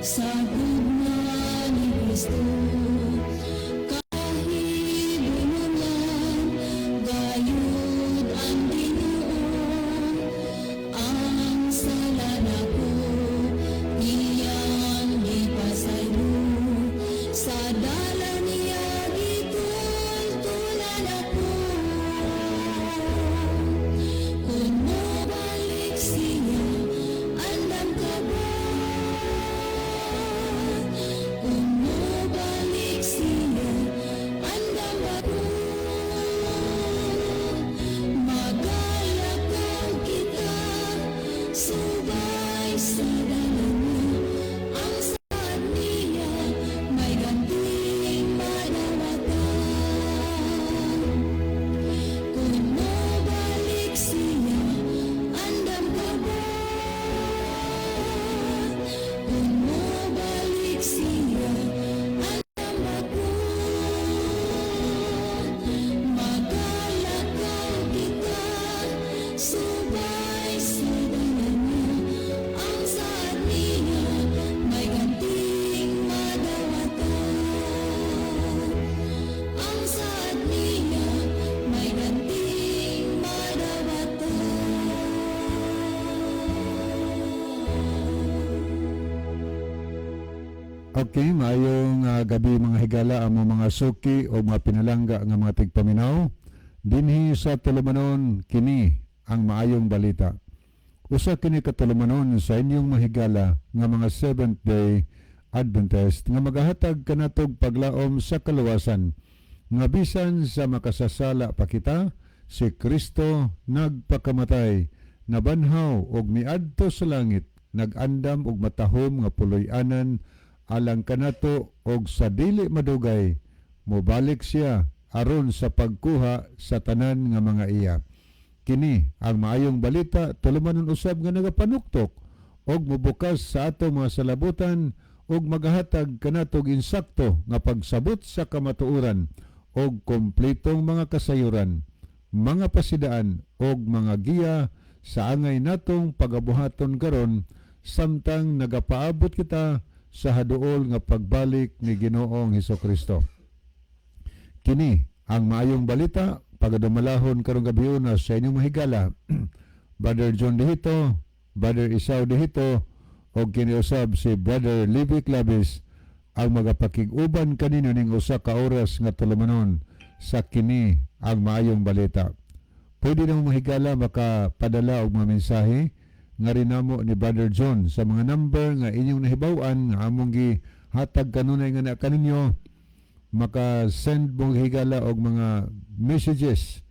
Sa gugma ni Kristo. Kahibulongan gayud ang Ginoo. Ang sala nako iyang gipasaylo. Sa dalan niya gitultulan ako. Kung mobalik siya, andam ka ba? Kung mobalik siya, andam ba ko? Magalakaw kita subay sa dalan niya. Ang saad niya may ganting madawatan. Kung mobalik siya, andam ka ba? Kung mobalik siya, andam ba ko? Magalakaw kita subay sa dalan niya. Ang saad niya may ganting madawatan. Ang saad niya may ganting madawatan. Okay, maayong gabi, mga higala, amo mga suki o mga pinalangga nga mga tigpaminaw. Dinhi sa tulumanon, kini ang maayong balita. Usa kini ka tulumanon sa inyong mahigala nga mga Seventh Day Adventist nga magahatag kanatog paglaom sa kaluwasan nga bisan sa makasasala pa kita, si Kristo nagpakamatay, nabanhaw og miadto sa langit, nagandam og matahom nga puloy-anan alang kanato, og sa dili madugay mobalik siya aron sa pagkuha sa tanan nga mga iya. Kini ang maayong balita, tulumanon usab nga nagapanuktok og mobukas sa ato mga salabutan og magahatag kanatog insakto nga pagsabot sa kamatuoran og kompletong mga kasayuran, mga pasidaan og mga giya sa angay natong pagabuhaton karon samtang nagapaabot kita sa haduol nga pagbalik ni Ginoong Hesus Kristo. Kini ang maayong balita, pagadumalahon karong gabi sa inyong mahigala, Brother John Dihito, Brother Isao Dihito, og kini usab si Brother Levi Clavis ang magapakig-uban kanino ning usa ka oras nga tulumanon sa kini ang maayong balita. Pwede na mahigala makapadala og mga mensahe nga rin namo ni Brother John sa mga number nga inyong nahibaw-an nga among gihatag kanunay nga na kaninyo. Maka-send mo, higala, og mga messages,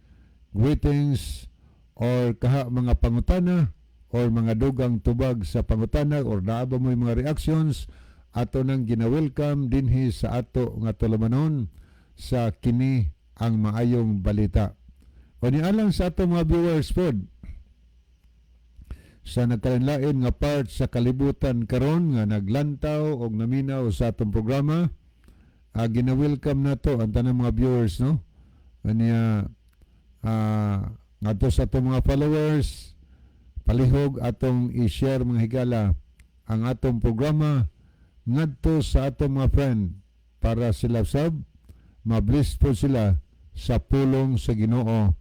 greetings, or kaha mga pangutana or mga dugang tubag sa pangutana or naa ba mo mga reactions, ato nang gina-welcome dinhi sa ato nga tulumanon sa kini ang maayong balita. O ni alang sa ato mga viewers pod sa nagkalain nga part sa kalibutan karon nga naglantaw og naminaw sa atong programa, gina-welcome nato ang tanang mga viewers, no? Ania ngadto sa atong mga followers, palihog atong i-share, mga higala, ang atong programa ngadto sa atong mga friend para sila sab ma-bless po sila sa pulong sa Ginoo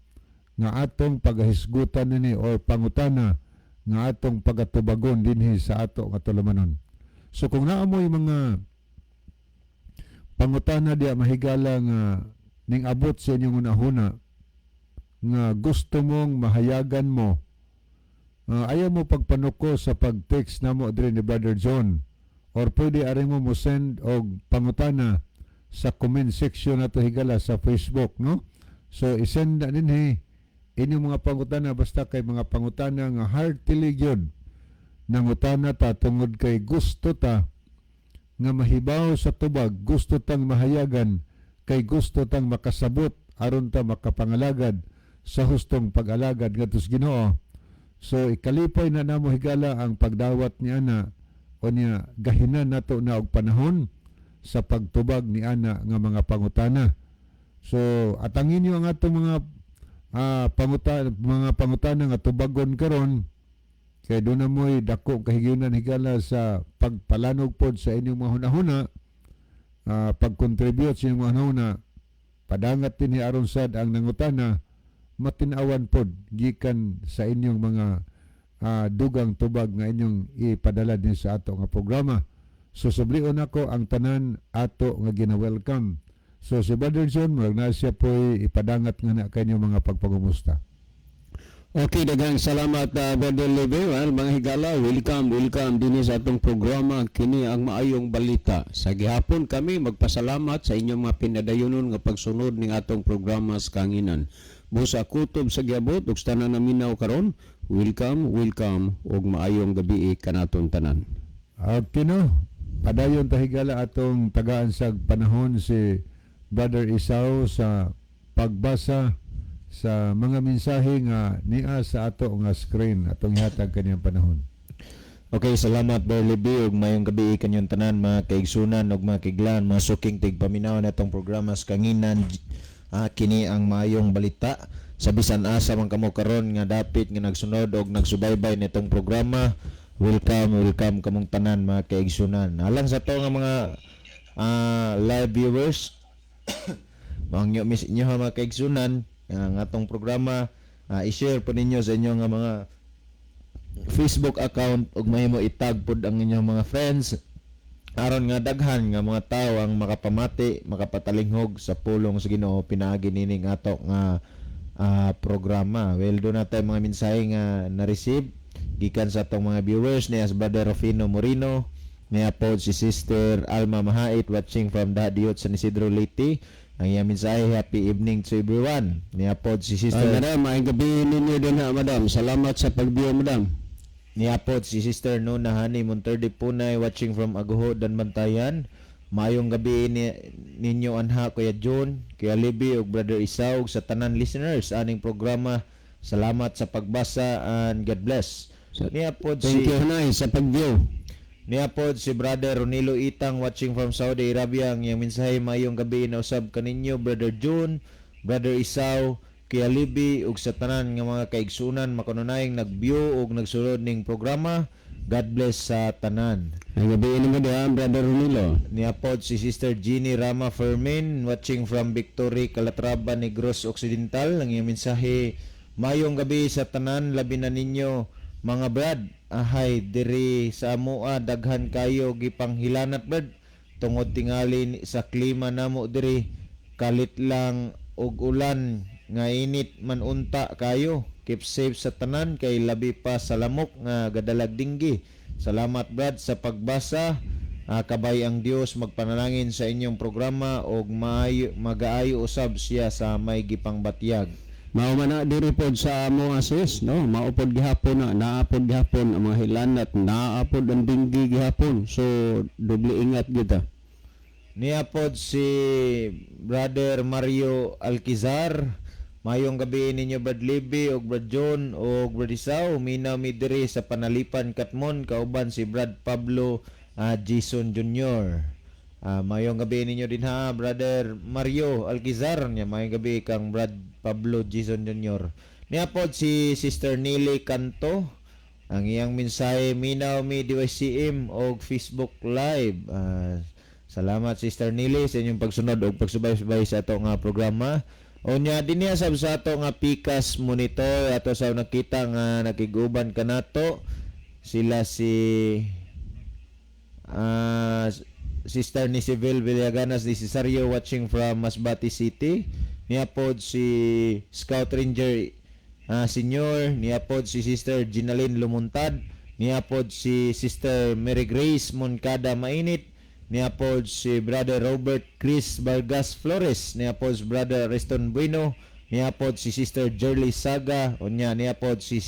nga atong pagahisgutan nini or pangutana nga atong pagatubagon dinhi sa ato nga tulumanon. So kung naa mo'y mga pangutana diya, mahigala, nga ning abot sa inyong hunahuna nga gusto mong mahayagan mo, ayaw mo pagpanuko sa pag-text namo diri ni Brother John or pwede ari mo mo send og pangutana sa comment section nato, higala, sa Facebook, no? So isend na dinhi inyong mga pangutana, basta kay mga pangutana nga heartily gyud nangutana ta tungod kay gusto ta nga mahibaw sa tubag, gusto tang mahayagan kay gusto tang makasabot aron ta makapangalagad sa hustong pag-alagad ngadto sa Ginoo. So ikalipay na namo, higala, ang pagdawat ni ana o niya gahinan nato na og panahon sa pagtubag ni ana nga mga pangutana. So atangin niyo ang atong mga pangutana nga tubagon karon. Kay duna mo'y dako kahigayonan, higala, sa pagpalanog pod sa inyong mga hunahuna, pag-contribute sa inyong mga hunahuna. Padangat dinhi aron sad ang nangutana matinawan pod gikan sa inyong mga dugang tubag nga inyong ipadala din sa ato nga programa. So sublion ako ang tanan ato nga gina-welcome. So si Brother John, murag na siya po'y ipadangat nga na kanyong mga pagpangumusta. Okay, daghang salamat, Brother Lebe. Well, mga higala, welcome, welcome dinhi sa atong programa, kini ang Maayong Balita. Sa gihapon kami magpasalamat sa inyong mga pinadayonon nga pagsunod ning atong programa sa kanginan. Busa kutob sa giabot ug sa tanan naminaw karon, welcome, welcome ug maayong gabi kanaton tanan. Okay, no? Padayon ta, higala, atong tagaan sa panahon si Brother Isao sa pagbasa sa mga mensahe nga nia sa ato nga screen. Atong ihatag kaniyang panahon. Okay, salamat, Brother Libby, ug mayong gabi kanyong tanan, mga kaigsunan ug mga kaiglan, mga suking tigpaminaw natong programa sa kanginan, kini ang Maayong Balita. Sa bisan asa man kamo karon nga dapit nga nagsunod og nagsubaybay nitong programa, welcome, welcome kamong tanan, mga kaigsunan. Alang sa to nga mga live viewers, mangyo miss inyo ha, mga kaigsunan, ang atong programa, i-share po ninyo sa inyong nga mga Facebook account ug mahimo itag pod ang inyong mga friends aron nga daghan nga mga tawo ang makapamati, makapatalinghog sa pulong sa Ginoo pinaagi nining ato nga programa. Well, duna tay mga mensahe nga na-receive gikan sa atong mga viewers ni as Brother Rufino Morino, niya pod si Sister Alma Mahait watching from Dahdiot, San Isidro, Leyte. Ang iyang mensahe, "Happy evening to everyone." Niya pod si Ay, Sister madam, maayong gabi ninyo din ha, madam. Salamat sa pag-view, madam. Niya pod si Sister Nona Hani Monterde Punay watching from Aguho, Bantayan. Maayong gabi ninyo anha, Kuya John, Kuya Libby ug Brother Isao ug sa tanan listeners aning programa. Salamat sa pagbasa and God bless. Niya pod Thank si you, Hanay, sa pag-view. Niya pod si Brother Ronilo Itang watching from Saudi Arabia. Ang iyang mensahe, "Maayong gabi na usab kaninyo, Brother John, Brother Isao, Kuya Libby ug sa tanan nga mga kaigsunan makanunayng nag-view ug nagsulod ning programa. God bless sa tanan." Maayong gabi nimo diha, Brother Ronilo. Niya pod si Sister Jeannie Rama Fermin watching from Victory, Calatrava, Negros Occidental. Ang iyang mensahe, "Mayong gabi sa tanan, labi na ninyo mga brad. Ahay, diri sa amoa daghan kayo gipanghilanat, brad, tungod tingali sa klima namo diri, kalit lang og ulan nga init man unta kayo. Keep safe sa tanan kay labi pa sa lamok nga gadalag dinggi. Salamat, brad, sa pagbasa. Kabay ang Dios magpanalangin sa inyong programa og maayo, magaayo usab siya sa may gipangbatyag." Mao man na diri pod sa amo, sis, no? Mao pod gihapon na, naa pod gihapon ang mga hilanat, naa pod ang dinggi gihapon. So doble ingat kita. Niya pod si Brother Mario Alquizar. "Mayong gabi ninyo, Brad Libby ug Brad John ug Brad Isao. Minaw mi diri sa Panalipan, Katmon, kauban si Brad Pablo Jason Jr." Mayong gabi ninyo din ha, Brother Mario Alquizar. Nya mayong gabi kang Brad Pablo Jason Jr. Niya pod si Sister Nili Canto. Ang iyang mensahe, "Minaw mi DYCM og Facebook Live." Salamat, Sister Nili, sa inyong pagsunod og pagsubaybay sa ato nga programa. Unya dinhi sab sa ato nga Pikas monitor, ato sa nakita nga nakiguban kanato sila si Sister ni Seville Villaganas di Cesario watching from Masbate City. Niya pod si Scout Ranger Senior, niya pod si Sister Ginaline Lumuntad, niya pod si Sister Mary Grace Moncada Mainit, niya pod si Brother Robert Chris Vargas Flores, niya pod si Brother Reston Bueno, niya pod si Sister Jerly Saga, unya niya pod si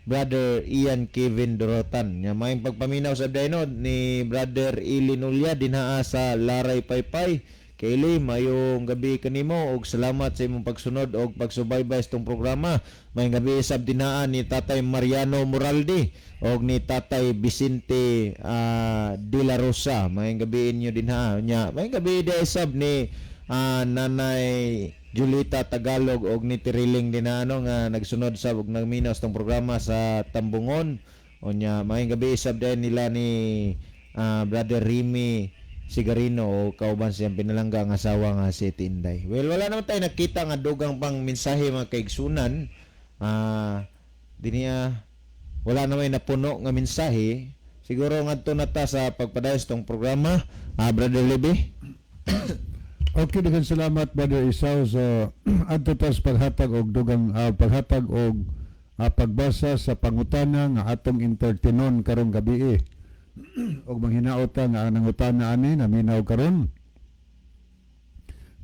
Brother Ian Kevin Dorotan. Nya maayong pagpaminaw sa Dainod ni Brother Ili Nulya dinhaa sa Laray Paypay. Kayli, mayong gabi kanimo og salamat sa imong pagsunod og pagsubaybay sa itong programa. Mayong gabi sab dinhaa ni Tatay Mariano Moralde og ni Tatay Vicente De La Rosa. Mayong gabi inyo dinhaa. Nya, mayong gabi di sab ni Nanay Julita Tagalog og ni Tiriling dinano nga nagsunod sa og nagminaw sa itong programa sa Tambungon. Unya maayong gabi sab din nila ni Brother Remy Sigarino o kauban siyang pinalangga nga asawa nga si Tinday. Well, wala naman tayo nakita nga dugang pang mensahe, mga kaigsunan. Diniya wala na may napuno nga mensahe. Siguro ngadto na ta sa pagpadayon sa tong programa. Brother Libby. Okay, daghang salamat, Brother Isaw, sa adto ta sa paghatag og dugang paghatag og pagbasa sa pangutana nga atong entertainon karong gabi. Og manghinaot ta nga ang nangutana ani naminaw karon.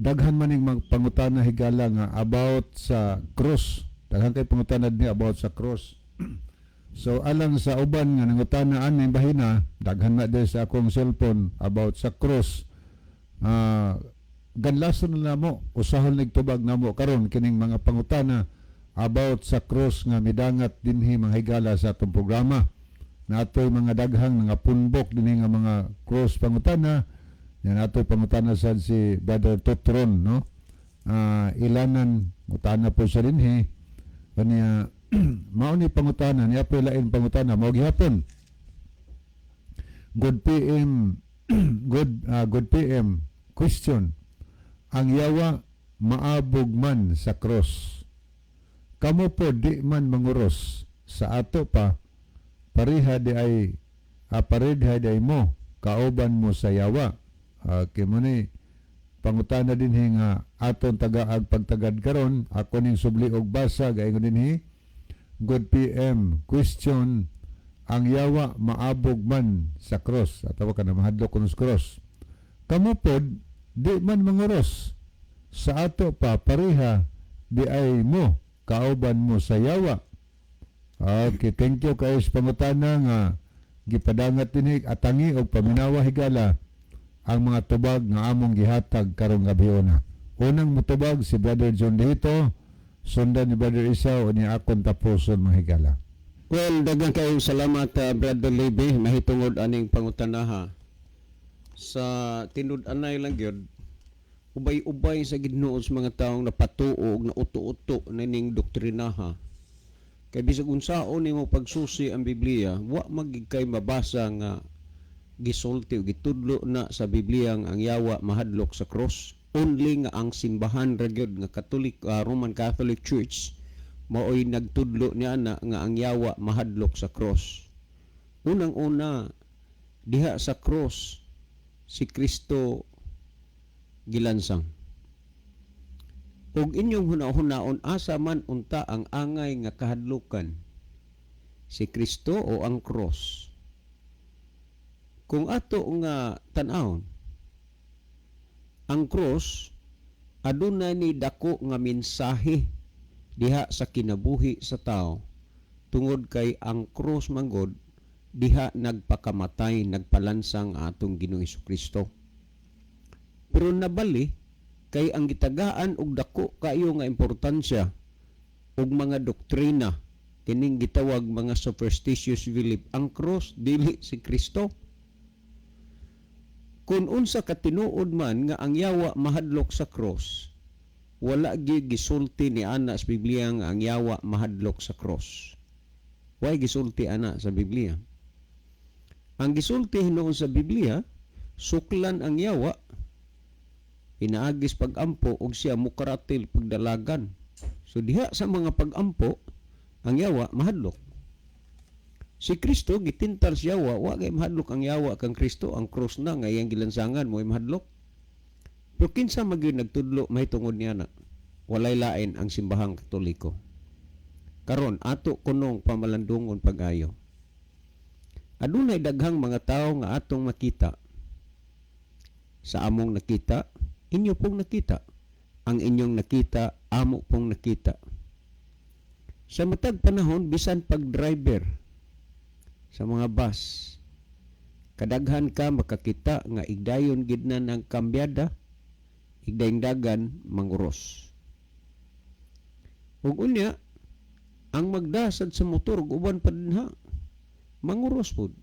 Daghan man ning mga pangutana, higala, nga about sa cross. Daghan kay pangutana ni about sa cross. So alang sa uban nga nangutana ani bahina, daghan na din sa akong cellphone about sa cross. Ganlason na namo, usahon nagtubag namo karon kining mga pangutana about sa cross nga midangat dinhi, mga higala, sa atong programa. Natoy mga daghang nga punbok dinhi nga mga cross pangutana. Yan atoy pangutana sad si Brother Totron, no? Ilanan ngutana po siya dinhi. Kanya mao ni pangutana niya po, lain pangutana mao gihapon. Good PM, good PM, question: ang yawa maabog man sa cross, kamo po di man manguros, sa ato pa pareha di ay pareha di ay mo kauban mo sa yawa. Kay mo ni pangutana dinhi nga aton tagaag pagtagad karon. Ako ning subli og basa, gaingon dinhi: "Good PM, question: ang yawa maabog man sa cross," atawa ka na mahadlok kuno sa cross, "kamo pod di man manguros, sa ato pa pareha di ay mo kauban mo sa yawa?" Okay, thank you kayo sa pangutana nga gipadangat dinhi. Atangi og paminawa, higala, ang mga tubag nga among gihatag karong gabiona. Unang mutubag si Brother John dito, sundan ni Brother Isaw, o ni akon tapuson, mga higala. Well, daghang kayong salamat, Brother Libby, mahitungod aning pangutanaha. Sa tinud-anay lang gyud, ubay-ubay sa Ginoo sa mga taong napatuo og nauto-uto na ning doktrinaha. Kay bisag unsaon nimo pagsusi ang Biblia, wa magig kay mabasa nga gisulti o gitudlo na sa Biblia nga ang yawa mahadlok sa cross. Only nga ang simbahan ra gyud nga Catholic, Roman Catholic Church maoy nagtudlo niya na nga ang yawa mahadlok sa cross. Unang-una, diha sa cross si Kristo gilansang. Ug inyong huna-hunaon, asa man unta ang angay nga kahadlukan? Si Kristo o ang cross? Kung ato nga tan-awon, ang cross aduna ni dako nga mensahe diha sa kinabuhi sa tao tungod kay ang cross manggod diha nagpakamatay, nagpalansang atong Ginoong Kristo. Pero nabali kay ang gitagaan og dako kaayo nga importansya og mga doktrina kining gitawag mga superstitious belief ang cross, dili si Kristo. Kung unsa katinuod man nga ang yawa mahadlok sa cross, wala gyud gisulti ni ana sa Biblia nga ang yawa mahadlok sa cross. Way gisulti ana sa Biblia. Ang gisulti hinuon sa Biblia, suklan ang yawa pinaagis pagampo og siya mukaratil pagdalagan. So diha sa mga pagampo, ang yawa mahadlok. Si Kristo gitintal siya yawa, wa kay mahadlok ang yawa kang Kristo, ang cross na nga iyang gilansangan mo mahadlok. Pero kinsa man gyud nagtudlo mahitungod niya na? Walay lain ang Simbahang Katoliko. Karon ato kunong pamalandungon pag-ayo. Adunay daghang mga tawo nga atong makita. Sa among nakita, inyo pong nakita. Ang inyong nakita, amo pong nakita. Sa matag panahon, bisan pag-driver sa mga bus, kadaghan ka makakita nga igdayon gid na ng kambyada, igdayong manguros. Ug unya, ang magdasad sa motor ug uban pa dinha, manguros pud.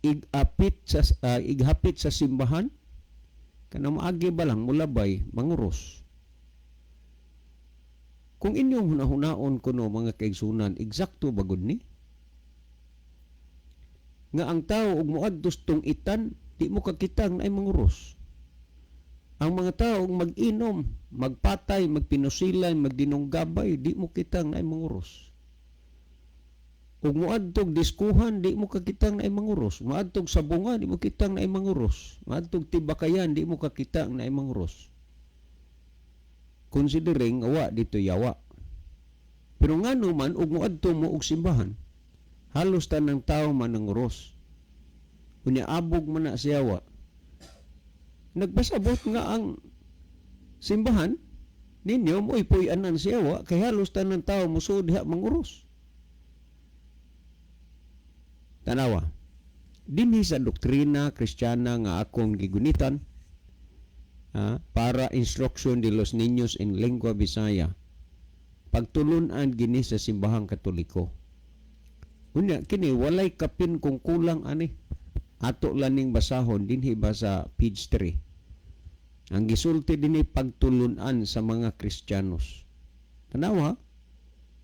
Ighapit sa simbahan kanang maagi ba lang mulabay, manguros. Kung inyong hunahunaon kuno, mga kaigsunan, eksakto ba gud ni? Nga ang tao ug moadto sa Tungitan, di mo kakita nga naay manguros. Ang mga tao ug mag-inom, magpatay, magpinusilan, magdinunggabay, di mo kita nga naay manguros. Ug moadtog diskuhan, di mo kakita nga naay manguros. Moadtog sabungan, di mo kita nga naay manguros. Moadtog tibakayan, di mo kakita nga naay manguros. Considering wa dito yawa. Pero ngano man ug moadto mo og simbahan, halos tanang tao man nanguros. Unya abog man na siya wa. Nagpasabot nga ang simbahan ninyo mo'y puy-anan siya wa kay halos tanang tao musuod diha manguros. Tanawa. Dinhi sa doktrina Kristiyana nga akong gigunitan, para instruction de los niños en lengua Bisaya. Pagtulunan gini sa Simbahang Katoliko. Unya kini walay kapin kung kulang ani. Ato laning basahon dinhi ba sa page 3. Ang gisulti dinhi, pagtulunan sa mga Kristiyanos. Tanawa,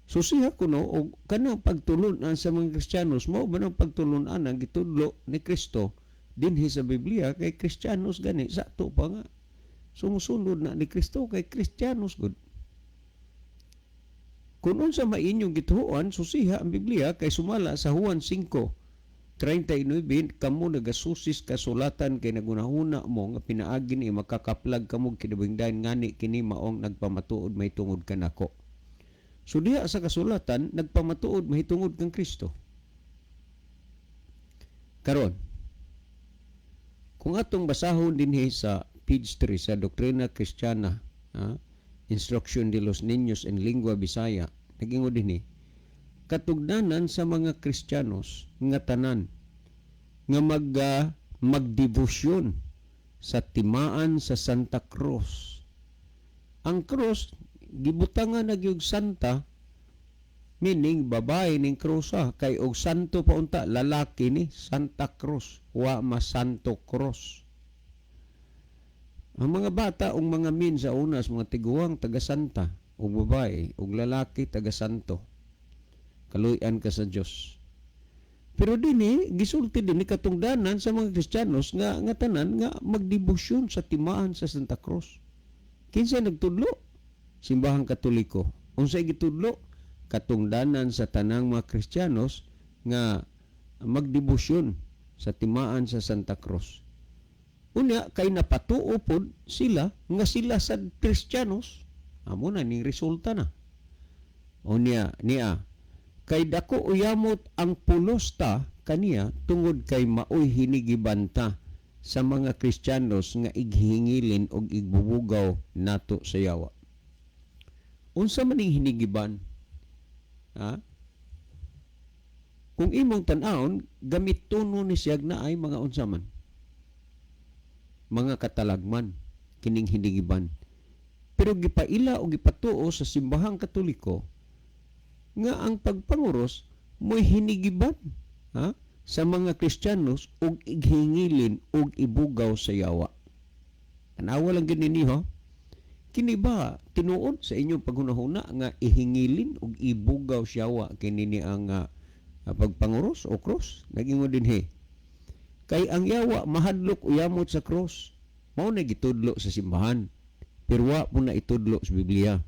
susiha kuno og kanang pagtulunan sa mga Kristiyanos mao ba ng pagtulunan ang gitudlo ni Kristo dinhi sa Biblia, kay Kristiyanos gani sa ato pa nga sumusunod na ni Kristo kay Kristiyanos gud. Kung unsa may inyong gituohan, susiha ang Biblia kay sumala sa Juan 5:39, kamo nagasusis kasulatan kay nagunahuna mo nga pinaagi ni makakaplag kamo kinabuhing dayon, ngani kini maong nagpamatuod mahitungod kanako. So diha sa kasulatan nagpamatuod mahitungod kang Kristo. Karon, kung atong basahon dinhi sa page 3 sa Doktrina Kristiyana, Instruction de los Niños en Lingua Bisaya, nagingon dinhi, katugdanan sa mga Kristiyanos nga tanan nga magdebosyon sa timaan sa Santa Cruz. Ang cross gibutangan na gyud santa, meaning babae ning krusa, kay og santo pa unta lalaki ni Santa Cruz, wa ma Santo Cross. Ang mga bata ug mga min sa unas, mga tiguang, taga Santa ug babae ug lalaki taga Santo. Kaluy-an ka sa Dios. Pero dinhi gisulti dinhi, katungdanan sa mga Kristiyanos nga tanan nga magdebosyon sa timaan sa Santa Cruz. Kinsa nagtudlo? Simbahang Katoliko. Unsay gitudlo? Katungdanan sa tanang mga Kristiyanos nga magdebosyon sa timaan sa Santa Cruz. Unya kay napatuo pod sila nga sila sa Kristiyanos. Amo na ning resulta na. Unya niya kay dako uyamot ang pulos ta kaniya tungod kay maoy hinigibanta sa mga Kristiyanos nga ighingilin og igbubugaw nato sa yawa. Unsa man ning hinigiban? Ha? Kung imong tan-awon, gamitono ni siyag na ay mga unsa man? Mga katalagman kining hinigiban. Pero gipaila o gipatuo sa Simbahang Katoliko nga ang pagpanguros mo'y hinigiban, ha, sa mga Kristiyanos og ighingilin og ibugaw sa yawa. Tanawa lang gini niyo. Kini ba tinuod sa inyong paghunahuna nga ihingilin og ibugaw sa yawa kini ni ang pagpanguros o cross? Nagingon dinhi. Kay ang yawa mahadlok uyamot sa cross. Mao na gitudlo sa simbahan. Pero wa po na itudlo sa Biblia.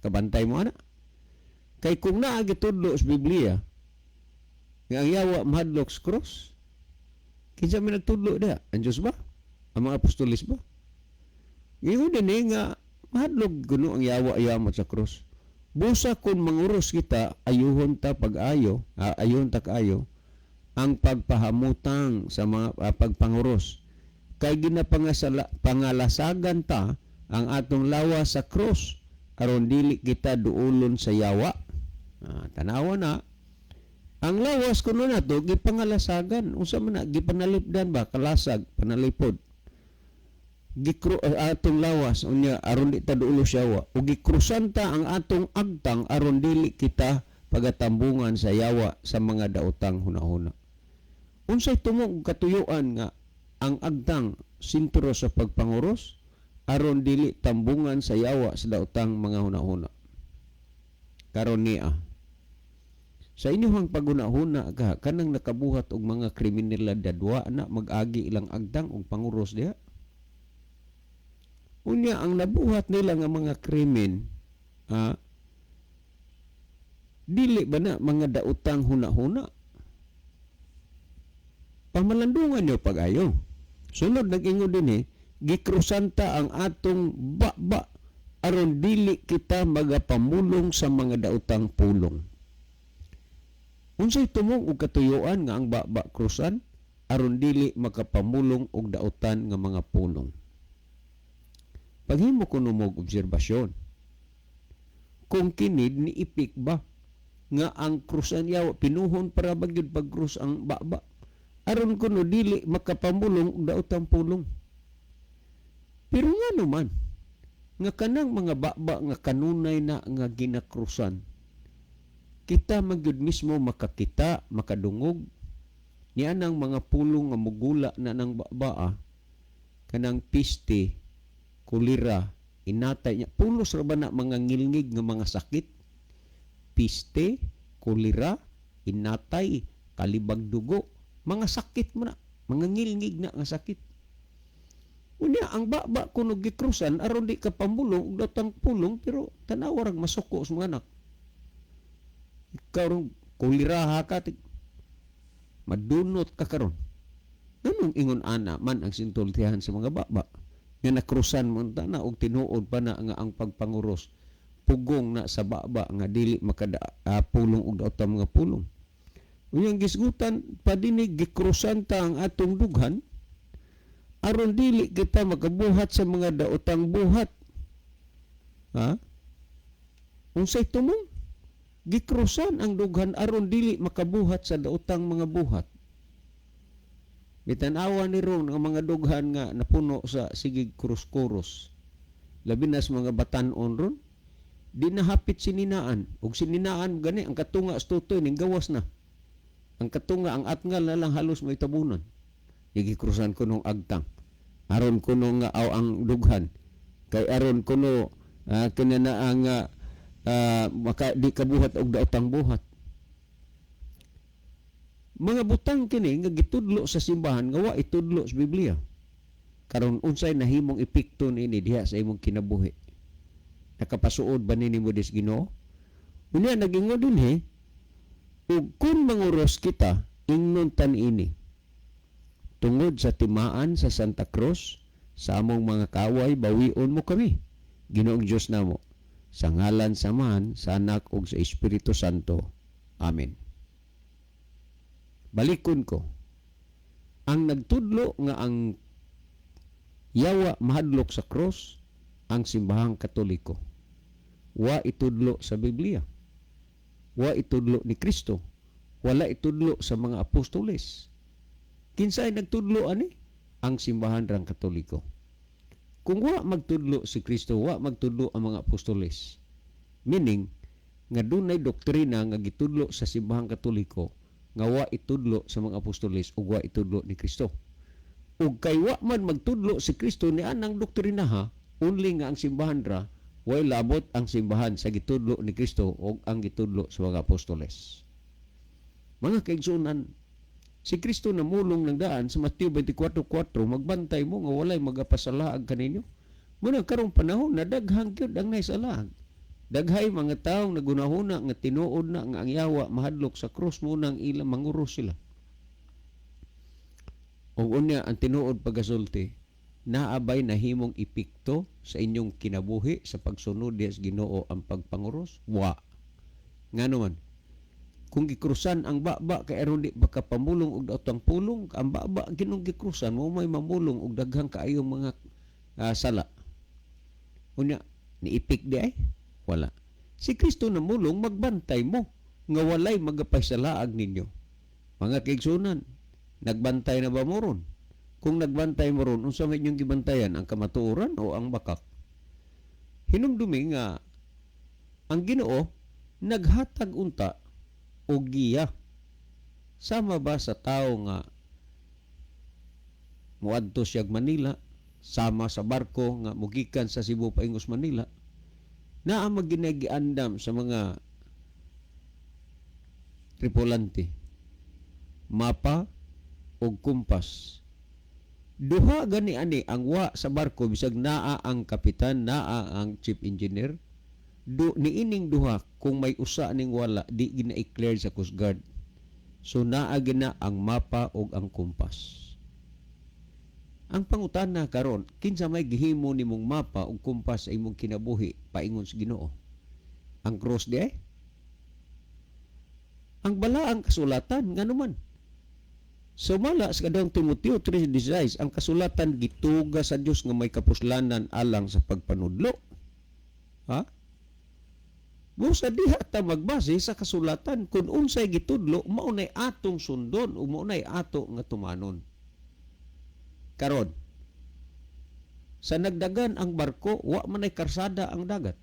Kabantay mo ana. Kay kung naa gitudlo sa Biblia nga ang yawa mahadlok sa cross, kinsa may nagtudlo diha? Ang Diyos ba? Ang mga apostolis ba? Ingon din eh nga mahadlok kuno ang yawa yamot sa cross. Busa kung manguros kita, ayuhon ta pag-ayo, ayuhon ta kaayo ang pagpahamutang sa mga pagpanguros. Kay ginapangasala pangalasagan ta ang atong lawas sa cross aron dili kita duulon sa yawa. Tanawa na. Ang lawas kuno nato gipangalasagan. Unsa man na gipanalipdan ba, kalasag, panalipod. Gikru atong lawas unya aron di ta duulo sa yawa. O gikrusan ta ang atong agtang aron dili kita pagatambungan sa yawa sa mga daotang hunahuna. Unsay tumong katuyuan nga ang agtang sentro sa pagpanguros aron dili tambungan sa yawa sa daotang mga hunahuna? Karon niya. Sa inyong pagunahuna ka, kanang nakabuhat og mga kriminalidad, wa na mag-agi ilang agtang og panguros diha. Unya ang nabuhat nila nga mga krimen, dili ba na mga daotang huna-huna? Pamalandungan nyo pag-ayo. Sunod nag-ingon din eh, gikrusanta ang atong baba aron dili kita magapamulong sa mga daotang pulong. Unsay tumong og katuyuan nga ang baba krusan aron dili makapamulong og daotan nga mga pulong? Paghimo ko og obserbasyon. Kung kini niipik ba nga ang krusan yawa pinuhon para bagyod pagkrus ang baba aron kuno dili makapamulong og daotang pulong. Pero nga naman nga kanang mga baba nga kanunay na nga ginakrusan, kita magyud mismo makakita, makadungog niya nang mga pulong nga mugula na ng baba, kanang piste, kulira, inatay niya. Pulos ra ba na mga ngilngig nga mga sakit? Piste, kulira, inatay, kalibag dugo, mga sakit mo na, mga ngilngig na nga sakit. Unya ang baba kuno gikrusan aron di ka pamulong og datang pulong, pero tanawa rag masuko sa mga anak. Ikaw ron kuliraha ka, madunot ka karon. Ganong ingon ana man ang sintultihan sa mga baba nga nakrusan mo ta na og tinuod pa na nga ang pagpanguros pugong na sa baba nga dili makada pulong og daotang mga pulong. Unyang gisgutan pa dinhi, gikrusan ta ang atong dughan aron dili kita makabuhat sa mga daotang buhat. Ha? Unsay tumong? Gikrusan ang dughan aron dili makabuhat sa daotang mga buhat. Mitanawa ni ron ang mga dughan nga napuno sa sigig krus-kurus. Labi na sa mga batan-on ron, di nahapit sininaan. Ug sininaan gani ang katunga sa tutoy ning gawas na. Ang katunga, ang atngal na lang halos may tabunan. Gikrusan ko nung agtang. Aron kuno nga aw ang dughan. Kay aron kuno kinana ang maka di kabuhat og daotang buhat. Mga butang kini nga gitudlo sa simbahan nga wa itudlo sa Biblia. Karon unsay nahimong epekto niini diha sa imong kinabuhi? Nakapasuod ba nini mo dis Ginoo? Unya nagingon dinhi, ug kung manguros kita, ingnon tan ini. Tungod sa timaan sa Santa Cruz, sa among mga kaaway, bawion mo kami, Ginoong Dios namo. Sa ngalan sa Amahan, sa Anak ug sa Espiritu Santo. Amen. Balikon ko. Ang nagtudlo nga ang yawa mahadlok sa cross, ang simbahang Katoliko. Wa itudlo sa Biblia. Wa itudlo ni Kristo. Wala itudlo sa mga apostoles. Kinsay nagtudlo ani? Ang simbahan rang Katoliko. Kung wa magtudlo si Kristo, wa magtudlo ang mga apostoles. Meaning, nga dunay doktrina nga gitudlo sa simbahang Katoliko nga wa itudlo sa mga apostoles ug wa itudlo ni Kristo. Ug kay wa man magtudlo si Kristo ni anang doktrina ha, only nga ang simbahan ra, way labot ang simbahan sa gitudlo ni Kristo ug ang gitudlo sa mga apostoles. Mga kaigsuonan, si Kristo namulong ng daan sa Mateo 24:4, magbantay mo nga walay magapasalaag kaninyo. Muna karong panahon na daghang gyud ang naisalaag. Daghay mga taong nagunahuna nga tinuod na nga ang yawa mahadlok sa krus, mo nang ilang manguros sila. Og unya ang tinuod pagasulti, naabay nahimong epekto sa inyong kinabuhi sa pagsunod diha sa Ginoo ang pagpanguros? Wa. Ngano man? Kung gikrusan ang baba kay aron di baka pamulong og daotang pulong, ang baba ginong gikrusan mo may mamulong og daghang kaayong mga sala. Unya niipik di ay wala. Si Kristo namulong, magbantay mo nga walay magapasalaag ninyo. Mga kaigsunan, nagbantay na ba mo ron? Kung nagbantay mo ron, unsa may inyong gibantayan, ang kamatuoran o ang bakak? Hinumdumi nga ang Ginoo naghatag unta og giya. Sama ba sa tao nga muadto siyag Manila, sama sa barko nga mugikan sa Cebu paingos Manila, naa maginagiandam sa mga tripulante? Mapa ug kumpas. Duha gani ani ang wa sa barko, bisag naa ang kapitan, naa ang chief engineer. Do niining duha, kung may usa ning wala, di gina i-clear sa Coast Guard. So naa gina ang mapa ug ang kumpas. Ang pangutana karon, kinsa may gihimo nimong mapa ug kumpas sa imong kinabuhi paingon sa Ginoo? Ang cross di ay? Ang balaang kasulatan, ngano man? Sumala sa kadang Timoteo 3:16, ang kasulatan gituga sa Dios nga may kapuslanan alang sa pagpanudlo. Ha? Busa diha ta magbase sa kasulatan, kung unsay gitudlo, mao nay atong sundon o mao nay ato nga tumanon. Karon, sa nagdagan ang barko, wa man ay karsada ang dagat.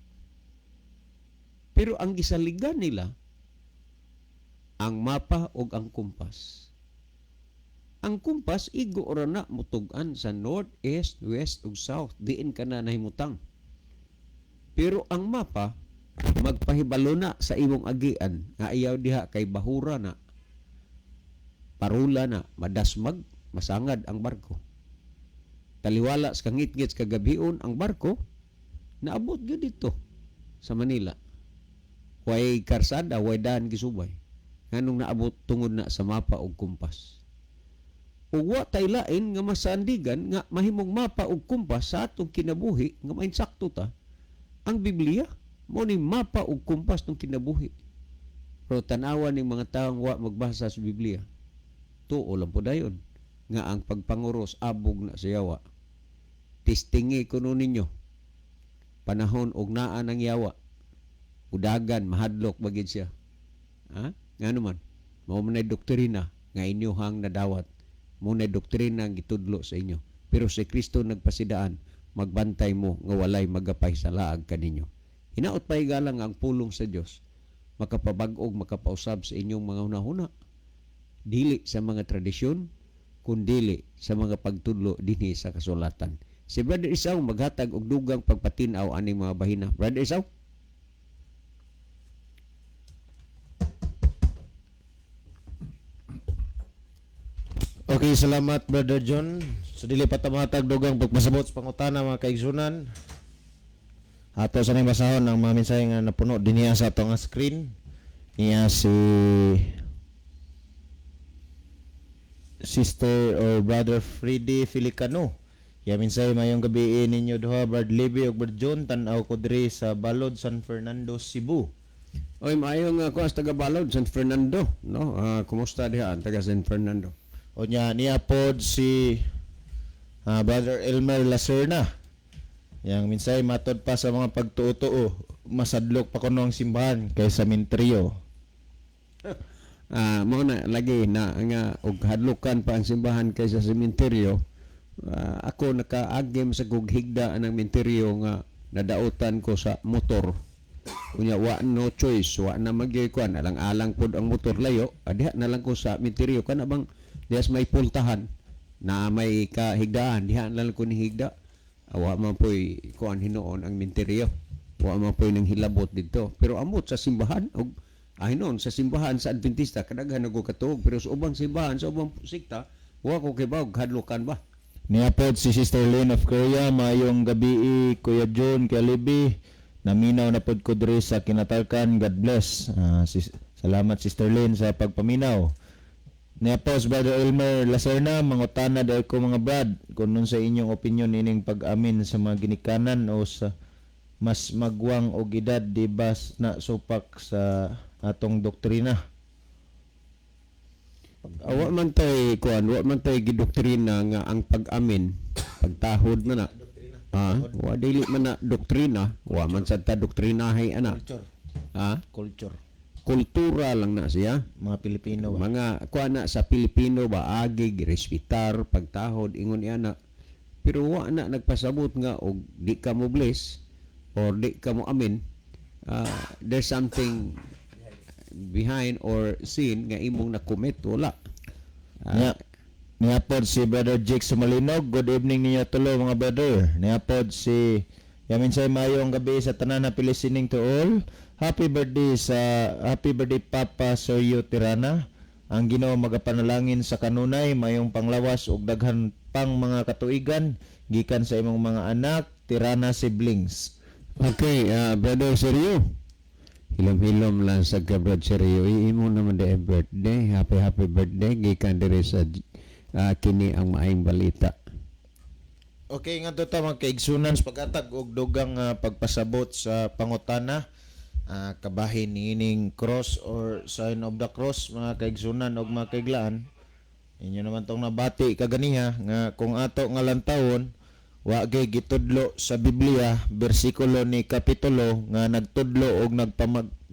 Pero ang gisaligan nila, ang mapa ug ang kumpas. Ang kumpas igo ora na mutug-an sa north, east, west ug south, diin ka na nahimutang. Pero ang mapa magpahibalo na sa imong agian nga ayaw diha kay bahura na, parula na, madasmag, masangad ang barko. Taliwala sa kangitngit sa kagabion ang barko, naabot gyud dito sa Manila. Way karsada, way daan gisubay. Nganong naabot? Tungod na sa mapa ug kumpas. Ug wa tay lain nga masandigan nga mahimong mapa ug kumpas sa atong kinabuhi nga mainsakto ta. Ang Biblia mo ni mapa ug kumpas ng kinabuhi. Pero tan-awa ning mga taong wa magbasa sa Biblia. Tuo lang po dayon nga ang pagpanguros abog na sa yawa. Testingi kuno ninyo. Panahon og naa ng yawa. Udagan, mahadlok bagid siya. Ha? Ngano man? Mao man ay doktrina nga inyohang nadawat. Mao nay doktrina ang gitudlo sa inyo. Pero si Kristo nagpasidaan, magbantay mo nga walay magapay sa laag kaninyo. Hinaot pa galang ang pulong sa Dios makapabag-og, makapausab sa inyong mga hunahuna. Dili sa mga tradisyon, kundili sa mga pagtudlo dinhi sa kasulatan. Si Brother Isaw maghatag og dugang pagpatin-aw aning mga bahina. Brother Isaw? Okay, salamat, Brother John. So dili pa ta mahatag dugang pagpasabot sa pangutana, mga kaigsunan. Ato sa ning basahon ang mga mensahe nga napuno dinhiya sa atong screen. Niya si Sister or Brother Freddy Filicano. Ya mensahe: "Mayong gabi ninyo duha, Brad Libby ug Brad John, tan-aw ko diri sa Balod, San Fernando, Cebu." Oy, maayo nga ko sa taga Balod, San Fernando, no? Ah, kumusta diha ang taga San Fernando? O nya niya pod si Brother Elmer Lacerna. Yang mensahe: "Matod pa sa mga pagtuo-tuo, masadlok pa kuno ang simbahan kaysa sementeryo." Ah, mao na lagi na nga og hadlukan pa ang simbahan kaysa sementeryo. Ah, ako nakaagim sa kog higda anang menteryo nga nadautan ko sa motor. Unya wa no choice, wa na magyoy kuan, alang-alang pod ang motor layo, adiha na lang ko sa menteryo, kana bang dihas may pultahan na may kahigdaan, diha na lang ko ni higda. Wa man po'y kuan hinuon ang menteryo. Wa man po'y nang hilabot didto. Pero amot sa simbahan og ay noon sa simbahan sa Adventista kadaghan og katuog, pero sa ubang simbahan, sa ubang sekta, wa ko kibaw hadlukan ba. Niya pod si Sister Lynn of Korea: "Mayong gabi, Kuya John, Kuya Libby. Naminaw na pod ko diri sa Kinatarkan. God bless." Salamat, Sister Lynn, sa pagpaminaw. Niya po si Brother Elmer Lacerna: "Mangutana dahil ko, mga brad, kung nun sa inyong opinion ining pag-amin sa mga ginikanan o sa mas magwang og edad, di ba na supak sa atong doktrina?" Wa man tay kuan, wa man tay gidoktrina nga ang pag-amin pagtahod man na. Ah, wa, dili man na doktrina, wa man sad ta doktrinahay ana. Culture. Ha? Culture. Kultura lang na siya. Mga Pilipino ba? Mga kuan na sa Pilipino ba, agi respetar pagtahod ingon ana. Pero wa na nagpasabot nga og di ka mo bless or di ka mo amin, there's something behind or sin nga imong na-commit, wala. Niya, niya pod si Brother Jake Sumalinog: "Good evening ninyo tulo, mga brother." Niya pod si Yamin say: "Mayong gabi sa tanan, happy listening to all." Happy birthday, Papa Sergio Tirana. Ang Ginoo magapanalangin sa kanunay, mayong panglawas ug daghan pang mga katuigan gikan sa imong mga anak, Tirana siblings. Okay, Brother Sergio. Hilom-hilom lang sa ka, Brother Sergio. Imo naman di birthday. Happy happy birthday gikan diri sa Kini ang Maayong Balita. Okay, nga ta, mga kaigsunan, sa paghatag og dugang pagpasabot sa pangutana kabahin niining cross or sign of the cross, mga kaigsunan og mga kaiglaan. Inyo naman tong nabati kaganiha nga kung ato nga lantawon, wa gay gitudlo sa Biblia, bersikulo ni kapitulo nga nagtudlo og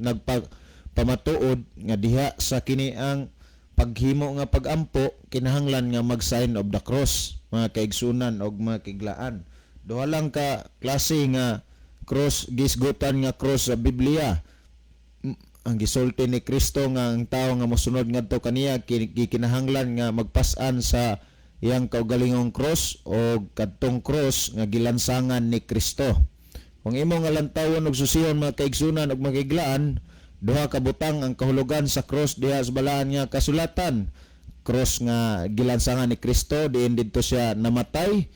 nagpamatuod nga diha sa kini ang paghimo nga pagampo kinahanglan nga mag sign of the cross, mga kaigsunan og mga kaiglaan. Duha lang ka klase nga cross gisgutan nga cross sa Biblia. Ang gisulti ni Kristo nga ang tao nga mosunod ngadto kaniya gikinahanglan nga magpas-an sa iyang kaugalingong cross o kadtong cross nga gilansangan ni Kristo. Kung imo nga lantawon og susihon, mga kaigsunan ug mga kaiglaan, duha ka butang ang kahulugan sa cross diha sa balaan nga kasulatan. Cross nga gilansangan ni Kristo diin didto siya namatay,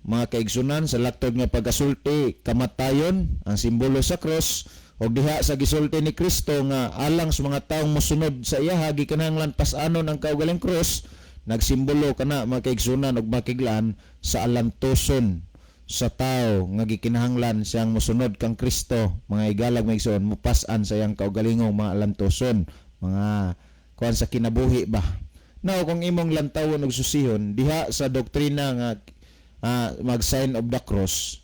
mga kaigsunan, sa laktod nga pagasulti, kamatayon ang simbolo sa cross, og diha sa gisulti ni Kristo nga alang sa mga taong mosunod sa iyaha gikinahanglan pas-anon ang kaugaling cross, nagsimbolo kana, mga kaigsunan ug mga kaiglaan, sa alantuson sa tao nga gikinahanglan siyang mosunod kang Kristo, mga igalag, mga igsoon, mupas-an sa iyang kaugalingong mga alantuson, mga kuan sa kinabuhi ba. Now, kung imong lantawon og susihon diha sa doktrina nga mag sign of the cross,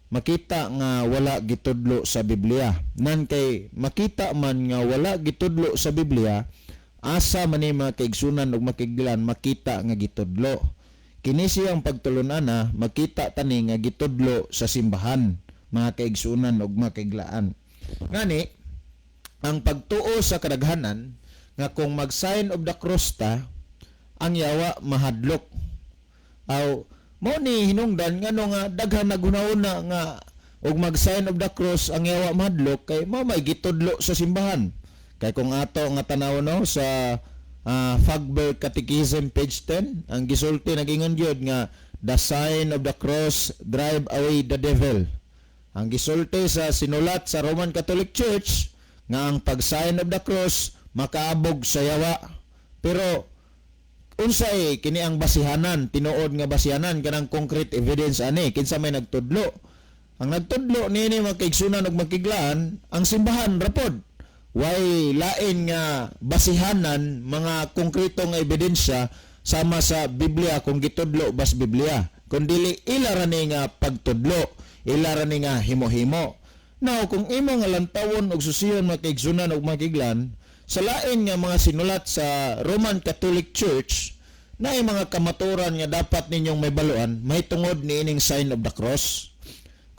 makita nga wala gitudlo sa Biblia. Nan kay makita man nga wala gitudlo sa Biblia, asa man ni, mga kaigsunan ug makiglan, makita nga gitudlo? Kini siyang pagtulun-ana, makita tani nga gitudlo sa simbahan, mga kaigsunan ug mga kaiglaan. Ngani ang pagtuo sa kadaghanan nga kung mag sign of the cross ta, ang yawa mahadlok. Aw mao ni hinungdan ngano nga daghan naghuna-huna nga og mag sign of the cross ang yawa mahadlok, kay mao may gitudlo sa simbahan. Kay kung ato nga tanaw, no, sa Fagberg Catechism page 10, ang gisulti nagingon gyud nga the sign of the cross drive away the devil. Ang gisulti sa sinulat sa Roman Catholic Church nga ang pag-sign of the cross makaabog sa yawa. Pero unsay kini ang basihanan, tinuod nga basihanan, kanang concrete evidence ani? Kinsa may nagtudlo? Ang nagtudlo niini, mga kaigsunan ug makiglaan, ang simbahan rapod. Way lain nga basihanan, mga konkreto nga ebidensya sama sa Biblia, kung gitudlo bas Biblia, kun dili ila ra ni nga pagtudlo, ila ra ni nga himo-himo. Now, kung imo nga lantawon og susiyon, mga kaigsunan ug makiglan, sa lain nga mga sinulat sa Roman Catholic Church, naay mga kamaturan nga dapat ninyong may baluan mahitungod niining sign of the cross.